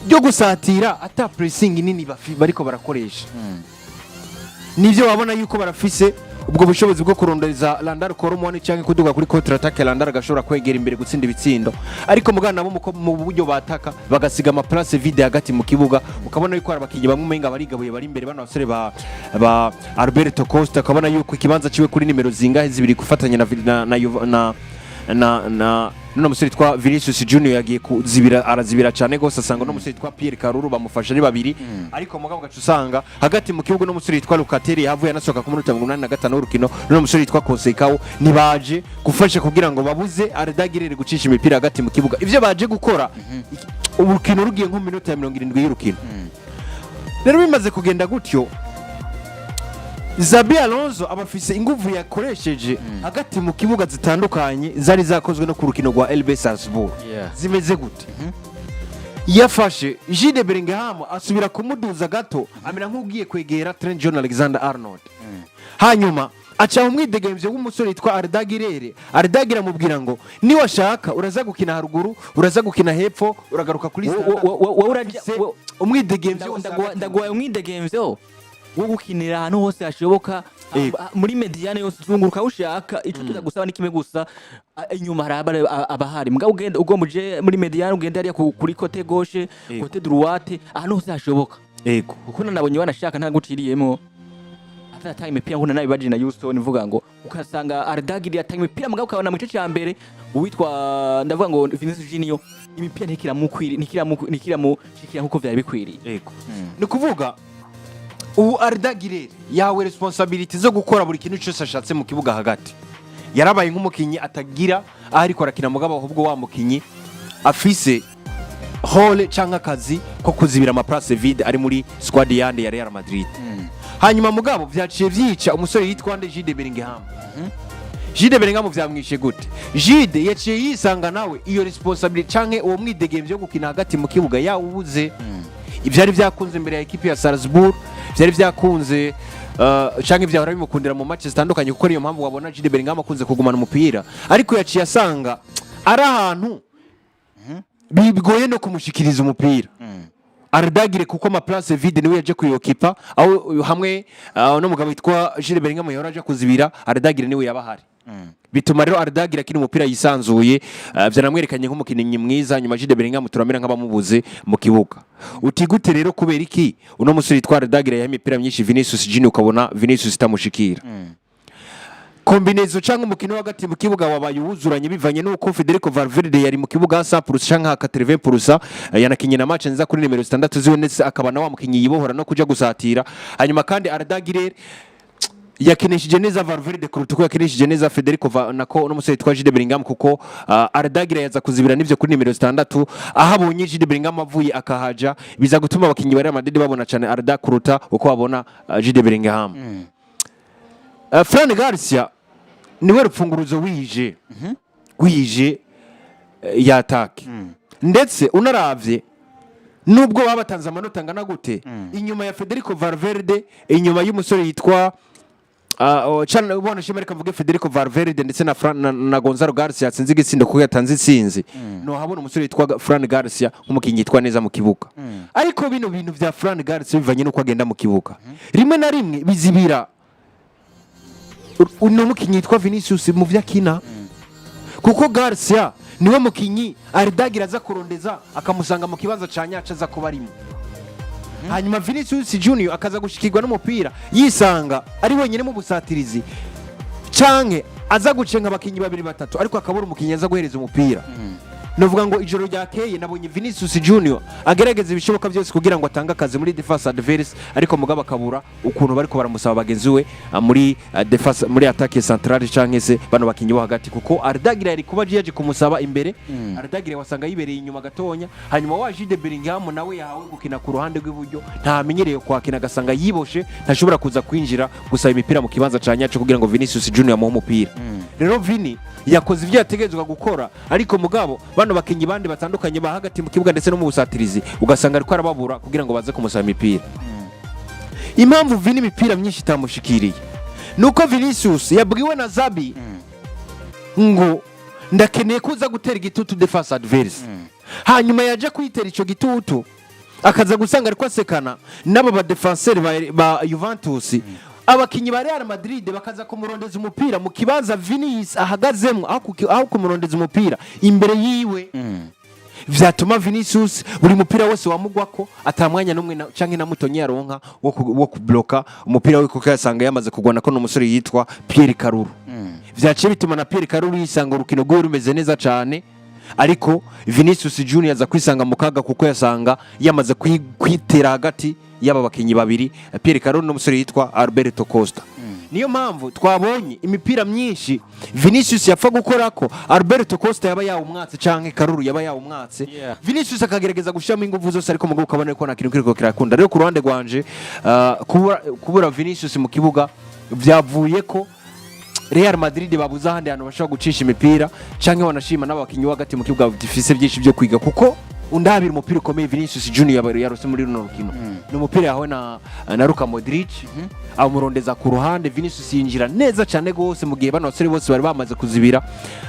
ryo gusatira ata pressing nini bariko barakoresha. Nivyo wabona yuko barafise Ubwo bushobozi bwo kurondeza Randal Kolo Muani cyangwa kuduga kuri contre attaque, Randal agashobora kwegera imbere gutsinda ibitsindo, ariko mugana nabo mu buryo bataka bagasiga ama place vide hagati mu kibuga, ukabona yuko hari abakinnyi bamwe umenga barigabuye bari imbere. Bano basore ba Alberto Costa, ukabona yuko ikibanza ciwe kuri nimero zingahe zibiri gufatanya na nuno musore witwa Vinicius Junior yagiye kuzibira, arazibira cyane gose. Asanga no musore witwa Pierre Kalulu bamufasha ari babiri, ariko mugabo gaca usanga hagati mu kibuga no musore witwa Locatelli yavuye anasohoka ku munota 85 w'urukino, nuno musore witwa Conceição nibaje gufasha kugira ngo babuze Arda Güler gucisha imipira hagati mu kibuga. Ivyo baje gukora urukino rugiye nko mu minota ya 70 y'urukino. Rero bimaze kugenda gutyo, Xabi Alonso aba afise inguvu yakoresheje hagati mu kibuga zitandukanye zari zakozwe no ku rukino rwa RB Salzburg. Zimeze gute? Yafashe Jude Bellingham asubira kumuduza gato, amera nk'ugiye kwegera Trent John Alexander Arnold, hanyuma aca umwidegemvyo w'umusore yitwa Arda Güler. Arda Güler amubwira ngo niwashaka uraza gukina haruguru, uraza gukina hepfo, uragaruka kuri Wowe urajya Afise umwidegemvyo wose hagati. Ndaguhaye umwidegemvyo wo gukinira ahantu hose hashoboka. Yego. Muri médiane yose uzunguruka aho ushaka. Ico tuza gusaba ni kimwe gusa, inyuma hari abahari. Mugabo ugenda ugomba uje muri médiane, ugende hariya kuri côté gauche, côté droite, ahantu hose hashoboka. Kuko nanabonye wanashaka ntaguciriyemo atatanga imipira nkuna nabibaje na Houston mvuga ngo ukasanga Arda Güler yatanga imipira, mugabo ukabona mu gice ca mbere uwitwa, ndavuga ngo Vinicius Junior, imipira ntikiramukwiri, ntikiramushikira nkuko vyari bikwiriye. Yego. Ni ukuvuga ubu Arda Güler yahawe responsabilité zo gukora buri kintu cyose ashatse mu kibuga hagati. Yarabaye nk'umukinnyi atagira aho ariko arakina, mugabo ahubwo wa mukinnyi afise rôle cyangwa akazi ko kuzibira ama place vide ari muri squad yande ya Real Madrid. Hanyuma mugabo vyaciye vyica umusore yitwa nde? Jude Bellingham. Jude Bellingham vyamwishe gute? Jude yaciye yisanga nawe iyo responsabilité canke uwo mwidegemvyo wo gukina hagati mu kibuga yawubuze. Ivyari vyakunze imbere ya ekipi ya Salzburg, vyari vyakunze canke vyahora bimukundira mu match zitandukanye, kuko niyo mpamvu wabona Jude Bellingham akunze kugumana umupira, ariko yaciye asanga ari ahantu bigoye no kumushikiriza umupira Arda Güler, kuko ama place vide niwe yaje kuyokipa aho hamwe n'umugabo witwa Jude Bellingham yahora aje kuzibira. Arda Güler niwe yaba ahari, bituma rero Arda Güler akina umupira yisanzuye, vyanamwerekanye nk'umukinnyi mwiza. Nyuma Jude Bellingham turamera nk'abamubuze mu kibuga. Uti gute rero? Kubera iki uno musore yitwa Arda Güler yaha imipira myinshi Vinicius Junior, ukabona Vinicius itamushikira? Combinaison cyangwa umukino wo hagati mu kibuga wabaye uwuzuranye bivanye n'uko Federico Valverde yari mu kibuga 100% canke 80%, yanakinye na match nziza kuri nimero 6 ziwe, ndetse akaba na wa mukinyi yibohora no kuja gusatira. Hanyuma kandi Arda Güler yakinishije neza Valverde kuruta uko yakinishije neza Federico nako n'umusore witwa Jude Bellingham, kuko Arda Güler yaza kuzibira n'ivyo kuri nimero 6 aho abonye Jude Bellingham avuye akahaja, biza gutuma abakinyi ba Real Madrid babona cyane Arda kuruta uko babona Jude Bellingham. Fran Garcia niwe rupfunguruzo wije y'attaque, ndetse unaravye nubwo baba batanze amanota angana gute inyuma ya Federico Valverde, inyuma y'umusore yitwa oh, ubona shema, reka mvuge Federico Valverde ndetse na Gonzalo Garcia yatsinze igitsindo kuko yatanze itsinzi, no habona umusore yitwa Fran Garcia nk'umukinnyi yitwa neza mu kibuga. Ariko bino bintu vya Fran Garcia bivanye n'uko agenda mu kibuga, rimwe na rimwe bizibira uno mukinnyi yitwa Vinicius mu vyo akina, kuko Garcia niwe mukinyi Arda Güler aza kurondeza akamusanga mu kibanza ca nyaco aza kuba arimo, hanyuma Vinicius Junior akaza gushikirwa n'umupira yisanga ari wenyine mu busatirizi, canke aza gucenga abakinyi babiri batatu, ariko akabura umukinyi aza guhereza umupira. Novuga ngo ijoro ryakeye nabonye Vinicius Junior agerageza ibishoboka byose kugira ngo atange akazi muri défense adverse, ariko mugabo akabura ukuntu bariko baramusaba bagenzi we muri défense, muri attaque centrale canke se bano bakinyi bo hagati, kuko Arda Güler yari kuba yaje kumusaba imbere. Arda Güler wasanga yibereye inyuma gatonya, hanyuma wa Jude Bellingham nawe yahawe gukina ku ruhande rw'iburyo ntamenyereye kwakina, agasanga yiboshe, ntashobora kuza kwinjira gusaba imipira mu kibanza ca nyaco kugira ngo Vinicius Junior amuhe umupira. Rero Vini yakoze ibyo yategerezwa gukora, ariko mugabo bano bakinyi bandi batandukanye ba hagati mu kibuga ndetse no mu busatirizi ugasanga ariko arababura kugira ngo baze kumusaba imipira. Impamvu Vini imipira myinshi itamushikiriye nuko Vinicius yabwiwe na Xabi ngo ndakeneye kuza gutera igitutu défense adverse, hanyuma yaje kwitera ico gitutu akaza gusanga ariko asekana n'abo ba défenseur ba Juventus. Abakinyi ba Real Madrid bakaza kumurondeza umupira mu kibanza Vinicius ahagazemo, aho kumurondeza umupira imbere yiwe, vyatuma Vinicius buri mupira wose wamugwako ata mwanya n'umwe canke na muto yaronka wo kubloka umupira we, kuko yasanga yamaze kugwana ko n'umusore yitwa Pierre Karuru. Vyaciye bituma na Pierre Karuru yisanga urukino rwiwe rumeze neza cane, ariko Vinicius Junior aza kwisanga mu kaga, kuko yasanga yamaze kwitera hagati y'aba bakinyi babiri, Pierre Karuru n'umusore yitwa Alberto Costa. Niyo mpamvu twabonye imipira myinshi Vinicius yapfa gukora ko Alberto Costa yaba yawumwatse canke Karuru yaba yawumwatse. Vinicius akagerageza gushyiramo ingufu zose, ariko mugabo ukabona ko nta kintu kiriko kirakunda. Rero ku ruhande rwanje, kubura Vinicius mu kibuga vyavuye ko Real Madrid babuze ahandi hantu bashobora gucisha imipira, canke wanashima n'abakinyi bo hagati mu kibuga bifise byinshi byo kwiga, kuko undabira umupira ukomeye Vinicius Junior yarose muri runo rukino, ni umupira yahawe na Luka Modric, amurondeza ku ruhande, Vinicius yinjira neza cyane gose mu gihe bano basore bose bari bamaze kuzibira.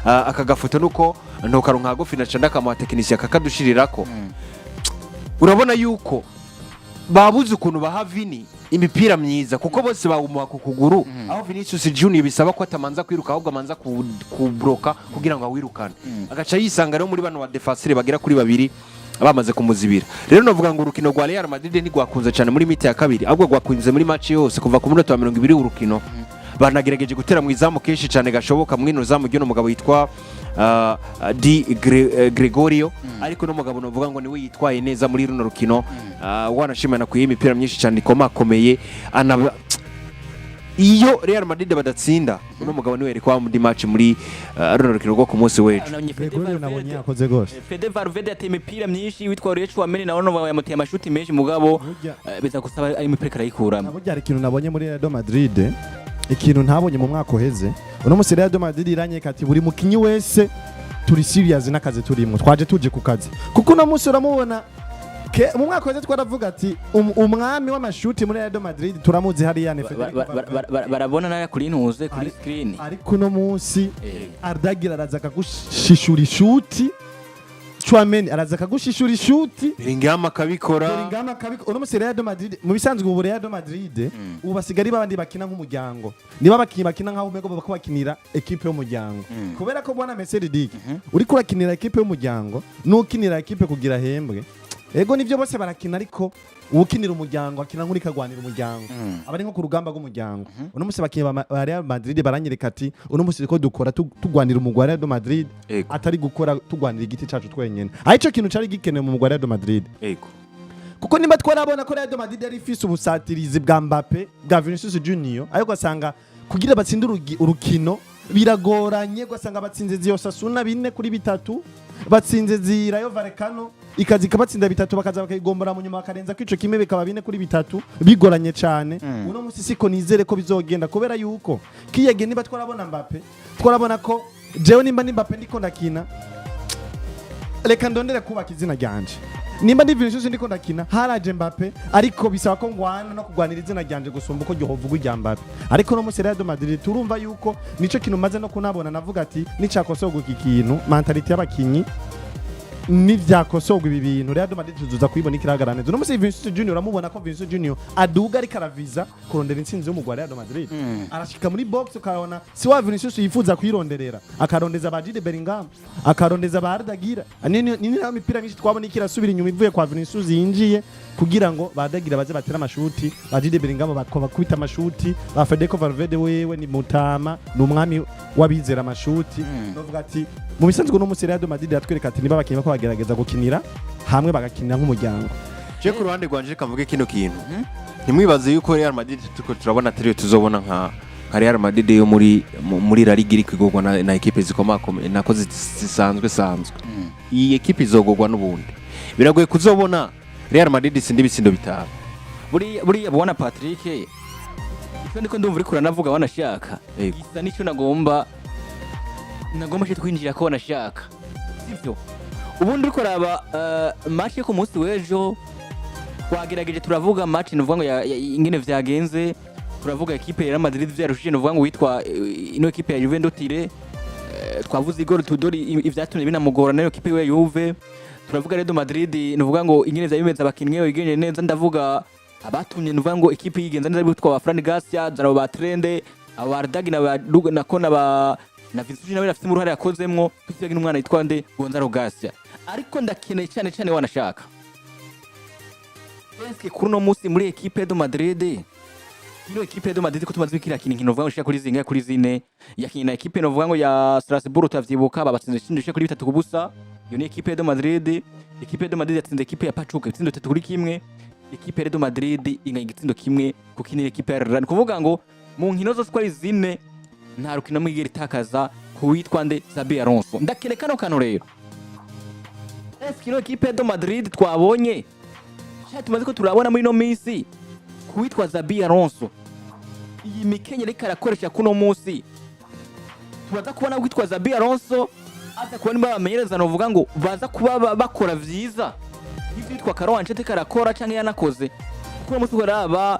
Aka gafoto nuko ntokaronka hagufi na canda kamuha tekinisiye akakadushirirako. Urabona yuko babuze ukuntu baha Vini imipira myiza, kuko bose bawumuha ku kuguru, aho Vinicius Junior bisaba ko atamanza kwiruka, ahubwo amanza kubroka kugira ngo awirukane, agaca yisanga rero muri bano ba défenseur bagera kuri babiri bamaze kumuzibira. Rero novuga ngo urukino rwa Real Madrid ntigwakunze cyane muri mi-temps ya kabiri, ahubwo rwakunze muri match yose kuva ku munota wa 20 w'urukino. Banagerageje gutera mu izamu kenshi cyane gashoboka mwino zamu ry'uno mugabo yitwa Di Gregorio, ariko no mugabo novuga ngo niwe yitwaye neza muri runo rukino. Wanashimana ku imipira myinshi cyane ikomakomeye anaba iyo Real Madrid badatsinda, uno mugabo niwe yari kuba muri match muri runo rukino rwo ku munsi w'ejo. Nabonye Fede Gregorio nabonye Valverde. yakoze gose. Fede Valverde yateye imipira myinshi, witwa Aurelien Tchouameni nawe no yamuteye amashuti menshi, mugabo biza gusaba ari imipira karayikuramo. Burya hari ikintu nabonye muri Real Madrid, ikintu ntabonye mu mwaka uheze. Uno musi Real Madrid iranyeka ati buri mukinyi wese turi serious n'akazi turimo, twaje tuje ku kazi, kuko uno munsi uramubona mu mwaka uheze twaravuga ati umwami w'amashuti muri Real Madrid turamuzi hariya ni Federico Valverde. Barabona naya kuri ntuze kuri screen. Ariko uno munsi Arda Güler araza akagushishura ishuti, Tchouameni araza akagushishura ishuti, Bellingham akabikora. Bellingham akabikora. Uno munsi Real Madrid, mu bisanzwe ubu Real Madrid ubu basigaye ari babandi bakina nk'umuryango, niba abakinyi bakina nk'aho umego bako bakinira ekipe y'umuryango, kubera ko bwana Messi Dik uriko urakinira ekipe y'umuryango n'ukinira ekipe kugira hembwe, ego nivyo bose barakina, ariko uwukinira umuryango akina nk'uriko agwanira umuryango, aba ari nko ku rugamba rw'umuryango. Uno munsi abakinyi ba Real Madrid baranyereka ati uno munsi ko dukora tugwanira umugwi wa Real Madrid, atari gukora tugwanira igiti cacu twenyene, aho ico kintu cari gikenewe mu mugwi wa Real Madrid, kuko nimba twarabona ko Real Madrid yari ifise ubusatirizi bwa Mbappe, bwa Vinicius Junior, ariko ugasanga kugira batsinde urukino biragoranye, ugasanga batsinze zi Osasuna 4-3, batsinze zi Rayo Vallecano ikaza ikabatsinda 3, bakaza bakayigombora mu nyuma bakarenza ko ico kimwe bikaba 4-3, bigoranye cane. Uno musi siko nizere ko bizogenda, kubera yuko kiyege niba twarabona Mbappe, twarabona ko jewe nimba ni Mbappe ndiko ndakina, reka ndondere kubaka izina ryanje, nimba ndi Vinicius ndiko ndakina haraje Mbappe, ariko bisaba ko ngwana no kugwanira izina ryanje gusumba uko ryohovugwa irya Mbappe. Ariko no musi Real Madrid turumva yuko nico kintu maze no kunabona, navuga ati nicakosorwa iki kintu, mentalité y'abakinyi nivyakosorwa ibi bintu, Real Madrid tuzuza kuyibona ikiragarana neza. Uno musi Vinicius Junior uramubona ko Vinicius Junior aduga ariko araviza kurondera intsinzi y'umugwi wa Real Madrid, arashika muri box ukabona si wa Vinicius yifuza kuyironderera, akarondeza ba Jude Bellingham, akarondeza ba Arda Güler. Ni nayo mipira myinshi twabona ikirasubira inyuma ivuye kwa Vinicius yinjiye kugira ngo ba Arda Güler baze batere amashuti, ba Jude Bellingham bakubita amashuti, ba Federico Valverde wewe ni mutama, ni umwami w'abizera amashuti. Novuga ati mu bisanzwe uno musi Real Madrid yatwereka ati niba abakinyi bako bagerageza gukinira hamwe, bagakinira nk'umuryango. Je ku ruhande rwanje reka mvuge kino kintu: ntimwibaze yuko Real Madrid turiko turabona atariyo tuzobona nka Real Madrid yo muri La Liga iri kwigorwa na ekipe zikomakomeye nako zisanzwe sanzwe. Iyi ekipe izogorwa n'ubundi, biragoye kuzobona Real Madrid itsinda ibitsindo 5. Buriya bwana Patrick, icyo ndiko ndumva uriko uranavuga wanashaka gisa n'icyo nagomba cyo twinjira ko wanashaka, sivyo? Ubundi uriko uraba match yo ku munsi w'ejo, twagerageje turavuga match, nuvuga ngo ingene vyagenze, turavuga ekipe ya Real Madrid vyarushije, nuvuga ngo witwa ino ekipe ya Juventus Tire, twavuze Igor Tudor ivyatumye binamugora nayo ekipe ya Juve, turavuga Real Madrid, nuvuga ngo ingene vyari bimeze, abakinyi bigenje neza, ndavuga Abatumye nuvuga ngo ekipe yigenza neza bitwa ba Fran Garcia, zara ba Trende, aba Ardag na ba Luga na Kona ba na Vinicius nawe afite uruhare yakozemwo, tutibagiye n'umwana yitwa nde, Gonzalo Garcia. Ariko ndakeneye cyane cyane wanashaka, eske kuri uno munsi muri ekipe de Madrid, ino ekipe de Madrid ko tumaze bikira kintu novuga ngo ishika kuri zinga kuri zine, yakinye na ekipe novuga ngo ya Strasbourg, utavyibuka, babatsinze itsindo ishika kuri 3-0. Iyo ni ekipe de Madrid. Ekipe de Madrid yatsinze ekipe ya Pachuca ibitsindo 3-1. Ekipe de Madrid inganya igitsindo kimwe ku kindi ekipe ya Real. Ni kuvuga ngo mu nkino zose uko ari zine nta rukino rumwe igera itakaza ku witwa nde, Xabi Alonso. Ndakene kano kantu rero, eske ino ekipe de Madrid twabonye sha tumaze ko turabona muri ino minsi ku witwa Xabi Alonso, iyi mikenyero ariko arakoresha kuno munsi, turaza kubona witwa Xabi Alonso aza kubona niba bamenyereza novuga ngo baza kuba bakora vyiza nk'ivyo witwa Carlo Ancelotti karakora canke yanakoze, kuko uno munsi uraba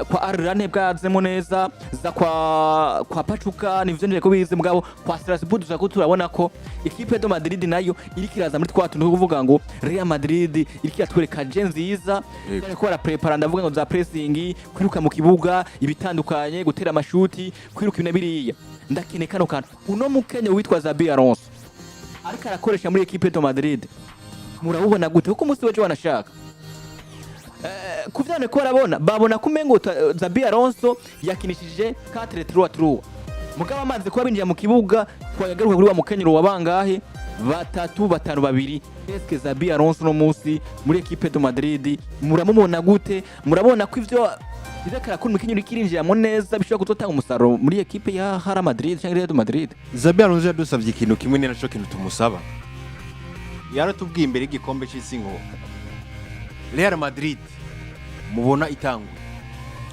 kwa Al Hilal bwazemo neza, za kwa Pachuca nivyo ndeko bize, mugabo kwa Strasbourg tuza ko turabona ko equipe de Madrid nayo iriko iraza muri twa tuntu two kuvuga ngo Real Madrid iriko iratwereka jeu nziza. Bariko baraprepara, ndavuga ngo za pressing, kwiruka mu kibuga, ibitandukanye, gutera amashuti, kwiruka ibintu biriya. Ndakene kano kantu, uno mukenya witwa Xabi Alonso ariko arakoresha muri equipe de Madrid murawubona gute? Kuko umunsi w'ejo wanashaka kuvyane ko barabona babona ko umengo Xabi Alonso yakinishije 4-3-3, mugabo amaze kuba binjira mu kibuga twagaruka kuri wa mukenyero wa bangahe, batatu batanu babiri. Eske Xabi Alonso no munsi muri equipe de Madrid muramubona gute? Murabona ko ivyo karakora umukenyero ikirinjiramo neza bishobora kuzotanga umusaruro muri equipe ya Real Madrid cyangwa Real Madrid? Xabi Alonso yadusabye ikintu kimwe, ni naco kintu tumusaba. Yaratubwiye imbere y'igikombe c'isi ngo Real Madrid mubona itangwe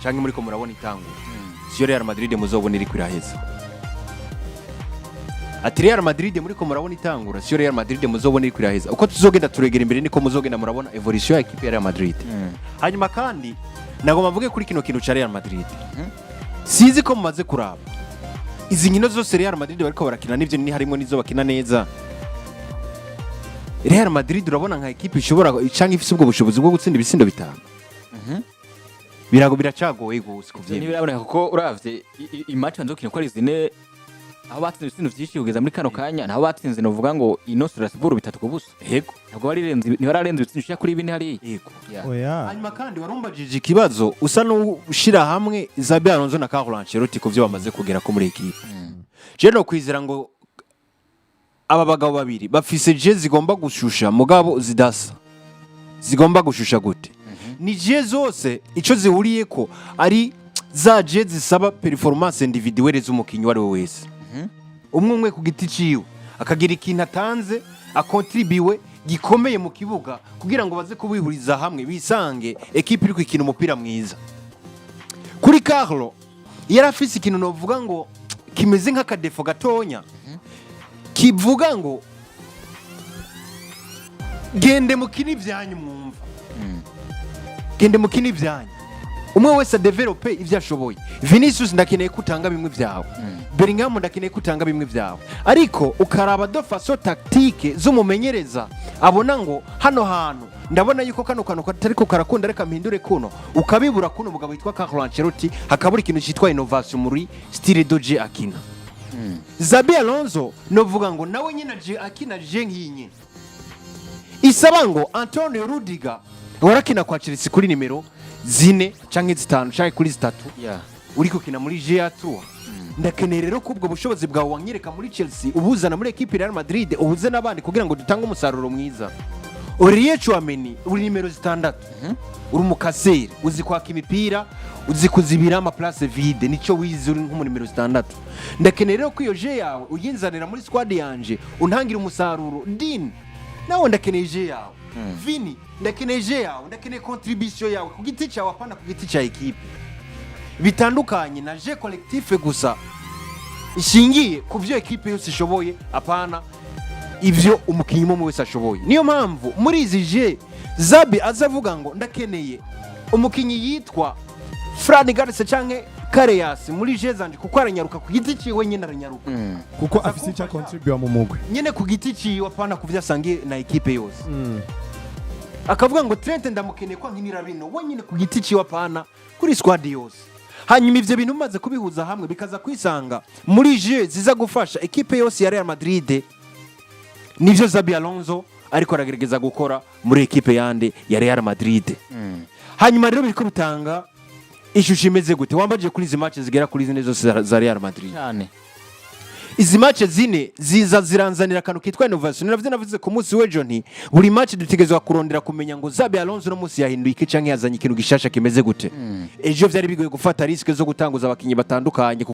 canke muriko murabona itangwe siyo Real Madrid muzobona iriko iraheza. Ati Real Madrid muriko murabona itangura siyo Real Madrid muzobona iriko iraheza. Uko tuzogenda turegera imbere niko muzogenda murabona evolution ya equipe ya Real Madrid. Hanyuma kandi nagomba mvuge kuri kino kintu ca Real Madrid. Sinzi ko mumaze kuraba izi nkino zose Real Madrid bariko barakina, n'ivyo ni harimo n'izo bakina neza. Real Madrid urabona nka equipe ishobora canke ifise ubwo bushobozi bwo gutsinda ibitsindo 5? Birago biracagoye gose kuvyemera. Ntibiraboneka, kuko uravye imatch banzokina ko ari zine, aho batsinze ibitsindo vyinshi kugeza muri kano kanya naho batsinze novuga ngo ino Strasbourg 3-0. Ntabwo barirenze, ntibararenze ibitsindo bishika kuri 4 hariya. Yeah. Oya. Hanyuma kandi warumbajije ikibazo usa n'ushira hamwe Xabi Alonso na Carlo Ancelotti ku vyo bamaze kugera ko muri equipe. Je no kwizera ngo aba bagabo babiri bafise jeu zigomba gushusha mugabo zidasa. Zigomba gushusha gute? Ni jeu zose ico zihuriyeko ari za jeu zisaba performance individuelle z'umukinyi uwo ari we wese, umwe umwe ku giti ciwe akagira ikintu atanze akontribiwe gikomeye mu kibuga kugira ngo baze kubihuriza hamwe bisange ekipe iri kwikina umupira mwiza. Kuri Carlo yari afise ikintu novuga ngo kimeze nk'akadefo gatonya kivuga ngo gende mukine ibyanyu, mwumva, gende mukine ibyanyu, umwe wese adevelope ibyo ashoboye. Vinicius ndakeneye ko utanga bimwe byawe, Bellingham ndakeneye ko utanga bimwe byawe, ariko ukaraba de façon tactique z'umumenyereza abona ngo hano hantu ndabona yuko kano kantu katariko karakunda, reka mpindure kuno, ukabibura kuno mugabo witwa Carlo Ancelotti, hakabura ikintu cyitwa innovation muri style de jeu akina. Xabi Alonso novuga ngo nawe nyine aje akina jeu nk'iyi nyine isaba ngo Antonio Rudiger warakina kwa Chelsea kuri nimero 4 canke 5 canke kuri 3, uri gukina muri GA3, ndakeneye rero ko ubwo bushobozi bwawe wanyereka muri Chelsea ubuzana muri ekipe Real Madrid, ubuze n'abandi kugira ngo dutange umusaruro mwiza. Aurelien Tchouameni uri nimero 6, uri umukaseri, uzi kwaka imipira, uzi kuzibira ama place vide, nico wize uri nk'umu nimero 6. Ndakeneye rero ko iyo jeu yawe uyinzanira muri squad yanje untangira umusaruro. Din nawe ndakeneye jeu yawe. Vini ndakeneye jeu yawe, ndakeneye contribution yawe ku giti cyawe, apana ku giti cya ekipe. Bitandukanye na jeu collectif gusa ishingiye ku byo ekipe yose ishoboye, apana ibyo umukinnyi umwe wese ashoboye. Niyo mpamvu muri izi jeu Xabi aza avuga ngo ndakeneye umukinnyi yitwa Fran Garcia canke Carreras muri jeu zanje kuko aranyaruka ku giti ciwe nyine, aranyaruka. Kuko afise icyo akontribuwa mu mugwi. Nyine ku giti ciwe, apana ku byo asangiye na ekipe yose. Akavuga ngo Trent ndamukeneye ko nkinira bino wenyine ku giti ciwe, apana kuri squad yose. Hanyuma ivyo bintu umaze kubihuza hamwe, bikaza kwisanga muri jeu ziza gufasha ekipe yose ya Real Madrid. Nivyo Xabi Alonso ariko aragerageza gukora muri ekipe yande ya Real Madrid. Hanyuma rero biriko bitanga ishusho imeze gute? Wambajije kuri izi match zigera kuri zine zose za Real Madrid. Cyane. Izi match zine ziza ziranzanira akantu kitwa innovation. Navyo navuze ku munsi w'ejo nti buri match dutegerezwa kurondera kumenya ngo Xabi Alonso no munsi yahinduye iki canke yazanye ikintu gishasha kimeze gute. Ejo vyari bigoye gufata risque zo gutanguza abakinyi batandukanye.